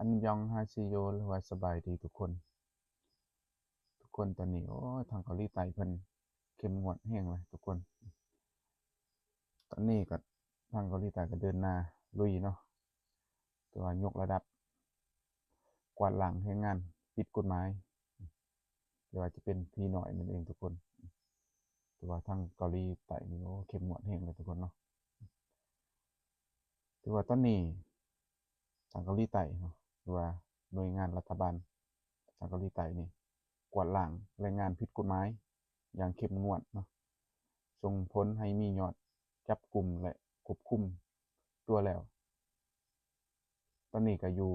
ອັນຍອງຮາເຊໂຍ ຫຼືວ່າສະບາຍດີທຸກຄົນ ທຸກຄົນ. ຕອນນີ້ ໂອ້ຍ ທາງເກົາຫຼີໃຕ້ເພິ່ນເຂັ້ມງວດແຮງເລີຍທຸກຄົນ. ຕອນນີ້ກໍທາງເກົາຫຼີໃຕ້ກໍເດີນໜ້າລຸຍເນາະ ແຕ່ວ່າຍົກລະດັບກວາດລ້າງແຮງງານຜິດກົດໝາຍ ຫຼືວ່າຈະເປັນຜີນ້ອຍນັ້ນເອງທຸກຄົນ. ແຕ່ວ່າທາງເກົາຫຼີໃຕ້ນີ້ ໂອ້ ເຂັ້ມງວດແຮງເລີຍທຸກຄົນເນາະ. ຖືວ່າຕອນນີ້ທາງເກົາຫຼີໃຕ້ເນາະ ຫຼືວ່າໜ່ວຍງານລັດຖະບານທາງເກົາຫຼີໃຕ້ນີ້ ກວາດລ້າງແຮງງານຜິດກົດໝາຍຢ່າງເຂັ້ມງວດເນາະ, ສົ່ງຜົນໃຫ້ມີຍອດຈັບກຸມ ແລະ ຄວບຄຸມຕົວແລ້ວ ຕອນນີ້ກໍຢູ່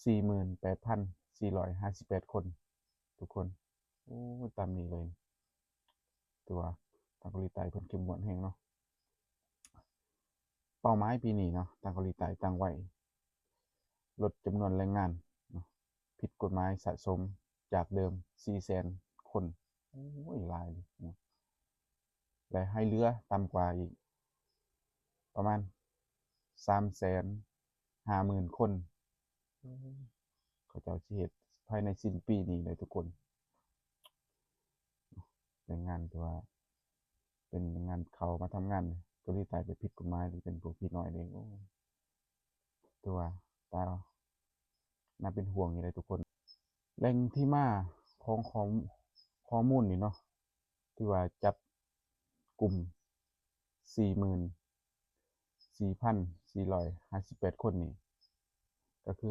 ສີ່ໝື່ນແປດພັນສີ່ຮ້ອຍຫ້າສິບແປດຄົນ ທຸກຄົນ. ໂອ້ຍ ຕາມນີ້ເລີຍ. ຖືວ່າທາງເກົາຫຼີໃຕ້ເພິ່ນເຂັ້ມງວດແຮງເນາະ. ເປົ້າໝາຍປີນີ້ເນາະ ທາງເກົາຫຼີໃຕ້ຕັ້ງໄວ້ ລົດຈຳນວນແຮງງານເນາະ ຜິດກົດໝາຍສະສົມຈາກເດີມສີ່ແສນຄົນ. ໂອ້ຍ ຫຼາຍເດ. ແລະ ໃຫ້ເຫຼືອຕ່ຳກວ່າອີກປະມານສາມແສນຫ້າໝື່ນຄົນ. ເຂົາເຈົ້າຊິເຮັດພາຍໃນສິ້ນປີນີ້ເລີຍທຸກຄົນ. ແຮງງານທີ່ວ່າເປັນແຮງງານເຂົ້າມາທຳງານເກົາຫຼີໃຕ້ແບບຜິດກົດໝາຍ ຫຼືເປັນພວກຜີນ້ອຍເດ້. ໂອ້ ຖືວ່າຕາໜ້າເປັນຫ່ວງຢູ່ເດ້ທຸກຄົນ. ແຫຼ່ງທີ່ມາຂອງຂໍ້ ຂໍ້ມູນນີ້ເນາະ ທີ່ວ່າຈັບກຸມສີ່ໝື່ນສີ່ພັນສີ່ຮ້ອຍຫ້າສິບແປດຄົນນີ້ ກໍຄື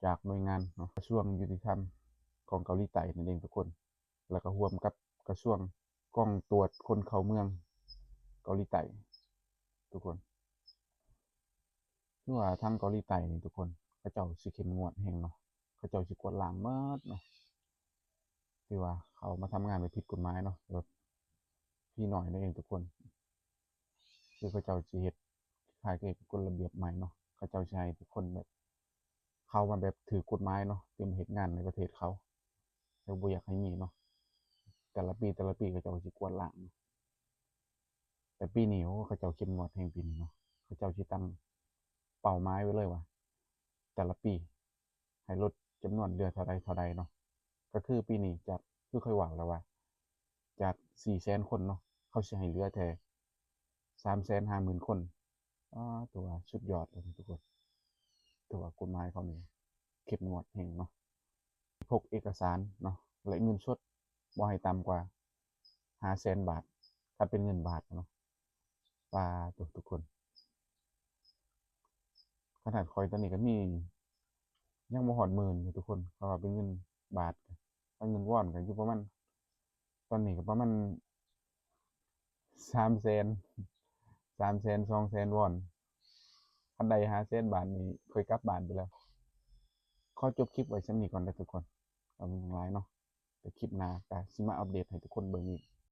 ຈາກໜ່ວຍງານເນາະ ກະຊວງຍຸຕິທຳຂອງເກົາຫຼີໃຕ້ນັ້ນເອງທຸກຄົນ. ແລ້ວກໍຮ່ວມກັບກະຊວງກອງກວດຄົນເຂົ້າເມືອງເກົາຫຼີໃຕ້ທຸກຄົນ. ຄືວ່າທາງເກົາຫຼີໃຕ້ນີ້ທຸກຄົນ ເຂົາເຈົ້າຊິເຂັ້ມງວດແຮງເນາະ, ເຂົາເຈົ້າຊິກວາດລ້າງໝົດເນາະ ທີ່ວ່າເຂົ້າມາທຳງານແບບຜິດກົດໝາຍເນາະ, ແບບຜີນ້ອຍນັ້ນເອງທຸກຄົນ. ຄືເຂົາເຈົ້າຊິເຮັດຄ້າຍໆກັບກົດລະບຽບໃໝ່ເນາະ, ເຂົາເຈົ້າຊິໃຫ້ທຸກຄົນແບບ ເຂົ້າມາແບບຖືກກົດໝາຍເນາະ ທີ່ມາເຮັດງານໃນປະເທດເຂົາ ແລ້ວບໍ່ຢາກໃຫ້ມີເນາະ. ແຕ່ລະປີ ແຕ່ລະປີເຂົາເຈົ້າກໍຊິກວດລ້າງເນາະ. ແຕ່ປີນີ້ ໂອ້ ເຂົາເຈົ້າເຂັ້ມງວດແຮງປີນີ້ເນາະ, ເຂົາເຈົ້າຊິຕັ້ງເປົ້າໝາຍໄວ້ເລີຍວ່າ ແຕ່ລະປີໃຫ້ລົດຈຳນວນເຫຼືອເທົ່າໃດເທົ່າໃດເນາະ. ກໍຄືປີນີ້ຈາກ ຄືຂ້ອຍເວົ້າແລ້ວວ່າ ຈາກສີ່ແສນຄົນເນາະ ເຂົາຊິໃຫ້ເຫຼືອແຕ່ສາມແສນຫ້າໝື່ນຄົນ. ອາ ຖືວ່າສຸດຍອດເລີຍທຸກຄົນ. ຖືວ່າກົດໝາຍເຂົານີ້ເຂັ້ມງວດແຮງເນາະ. ພົກເອກະສານເນາະ ແລະ ເງິນສົດບໍ່ໃຫ້ຕ່ຳກວ່າຫ້າແສນບາດ ຄັນເປັນເງິນບາດເນາະ. ປາໂຕ ທຸກຄົນ, ຂະໜາດຂ້ອຍຕອນນີ້ກໍມີ ຍັງບໍ່ຮອດໝື່ນຢູ່ທຸກຄົນ ເພາະວ່າເປັນເງິນບາດ. ຖ້າເງິນວອນກໍຢູ່ປະມານ ຕອນນີ້ກໍປະມານສາມແສນ ສາມແສນ ສອງແສນວອນ. ຄັນໄດ້ຫ້າແສນບາດນີ້ ຂ້ອຍກັບບ້ານໄປແລ້ວ. ຂໍຈົບຄລິບໄວ້ສ່ຳນີ້ກ່ອນເດີທຸກຄົນ, ຂອບຄຸນຫຼາຍເນາະ. ແຕ່ຄລິບໜ້າກໍຊິມາອັບເດດໃຫ້ທຸກຄົນເບິ່ງອີກ.